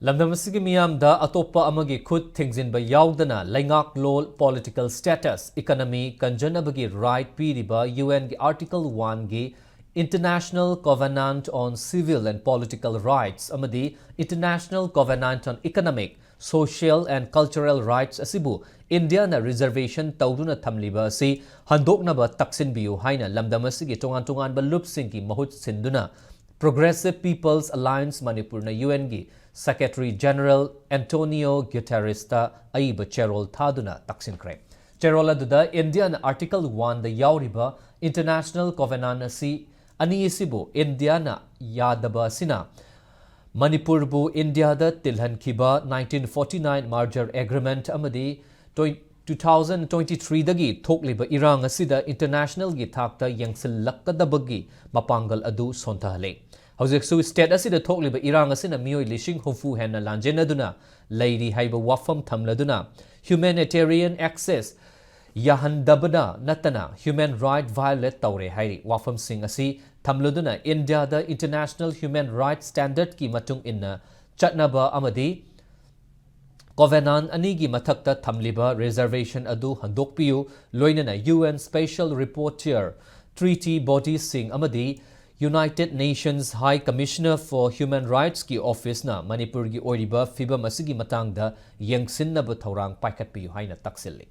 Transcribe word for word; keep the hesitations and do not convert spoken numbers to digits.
ꯂꯝꯗꯝ ꯑꯁꯤꯒꯤ ꯃꯤꯌꯥꯝꯗ ꯑꯇꯣꯞꯄ ꯑꯃꯒꯤ ꯈꯨꯠ ꯊꯤꯡꯖꯤꯟꯕ ꯌꯥꯎꯗꯅ ꯂꯩꯉꯥꯛꯂꯣꯟ, political status, economy ꯀꯟꯖꯅꯕꯒꯤ right ꯄꯤꯔꯤꯕ UNꯒꯤ Article Oneꯒꯤ International Covenant on Civil and Political Rights ꯑꯃꯗꯤ International Covenant on Economic, Social and Cultural Rights ꯑꯁꯤꯕꯨ ꯏꯟꯗꯤꯌꯥꯅ reservation ꯇꯧꯗꯨꯅ ꯊꯝꯂꯤꯕ ꯑꯁꯤ ꯍꯟꯗꯣꯛꯅꯕ ꯇꯛꯁꯤꯟꯕꯤꯌꯨ ꯍꯥꯏꯅ ꯂꯝꯗꯝ ꯑꯁꯤꯒꯤ ꯇꯣꯉꯥꯟ ꯇꯣꯉꯥꯟꯕ ꯂꯨꯞꯁꯤꯡꯒꯤ ꯃꯍꯨꯠ ꯁꯤꯟꯗꯨꯅ Progressive People's Alliance ꯃꯅꯤꯄꯨꯔꯅ UNꯒꯤ Secretary General Antonio Guterresꯇ ꯑꯏꯕ ꯆꯦꯔꯣꯜ ꯊꯥꯗꯨꯅ ꯇꯛꯁꯤꯟꯈ꯭ꯔꯦ꯫ ꯆꯦꯔꯣꯜ ꯑꯗꯨꯗ ꯏꯟꯗꯤꯌꯥꯅ Article Oneꯗ ꯌꯥꯎꯔꯤꯕ International Covenant ꯑꯁꯤ ꯑꯅꯤ ꯑꯁꯤꯕꯨ ꯏꯟꯗꯤꯌꯥꯅ ꯌꯥꯗꯕ ꯑꯁꯤꯅ ꯃꯅꯤꯄꯨꯔꯕꯨ ꯏꯟꯗꯤꯌꯥꯗ ꯇꯤꯜꯍꯟꯈꯤꯕ nineteen forty nine Merger Agreement ꯑꯃꯗꯤ twenty two thousand twenty threeꯗꯒꯤ ꯊꯣꯛꯂꯤꯕ ꯏꯔꯥꯡ ꯑꯁꯤꯗ internationalꯒꯤ ꯊꯥꯛꯇ ꯌꯦꯡꯁꯤꯜꯂꯛꯀꯗꯕꯒꯤ ꯃꯄꯥꯡꯒꯜ ꯑꯗꯨ ꯁꯣꯟꯊꯍꯜꯂꯦ꯫ ꯍꯧꯖꯤꯛꯁꯨ state ꯑꯁꯤꯗ ꯊꯣꯛꯂꯤꯕ ꯏꯔꯥꯡ ꯑꯁꯤꯅ ꯃꯤꯑꯣꯏ ꯂꯤꯁꯤꯡ ꯍꯨꯝꯐꯨ ꯍꯦꯟꯅ ꯂꯥꯟꯖꯦꯟꯅꯗꯨꯅ ꯂꯩꯔꯤ ꯍꯥꯏꯕ ꯋꯥꯐꯝ ꯊꯝꯂꯗꯨꯅ humanitarian access ꯌꯥꯍꯟꯗꯕꯅ ꯅꯠꯇꯅ human right violate ꯇꯧꯔꯦ ꯍꯥꯏꯔꯤ꯫ ꯋꯥꯐꯝꯁꯤꯡ ꯑꯁꯤ ꯊꯝꯂꯗꯨꯅ ꯏꯟꯗꯤꯌꯥꯗ international human rights standardꯀꯤ ꯃꯇꯨꯡ ꯏꯟꯅ ꯆꯠꯅꯕ ꯑꯃꯗꯤ Covenant ꯑꯅꯤꯒꯤ ꯃꯊꯛꯇ ꯊꯝꯂꯤꯕ reservation ꯑꯗꯨ ꯍꯟꯗꯣꯛꯄꯤꯌꯨ, ꯂꯣꯏꯅꯅ UN Special Rapporteur, treaty bodiesꯁꯤꯡ ꯑꯃꯗꯤ United Nations High Commissioner for Human Rightsꯀꯤ officeꯅ ꯃꯅꯤꯄꯨꯔꯒꯤ ꯑꯣꯏꯔꯤꯕ ꯐꯤꯕꯝ ꯑꯁꯤꯒꯤ ꯃꯇꯥꯡꯗ ꯌꯦꯡꯁꯤꯟꯅꯕ ꯊꯧꯔꯥꯡ ꯄꯥꯏꯈꯠꯄꯤꯌꯨ ꯍꯥꯏꯅ ꯇꯛꯁꯤꯜꯂꯤ꯫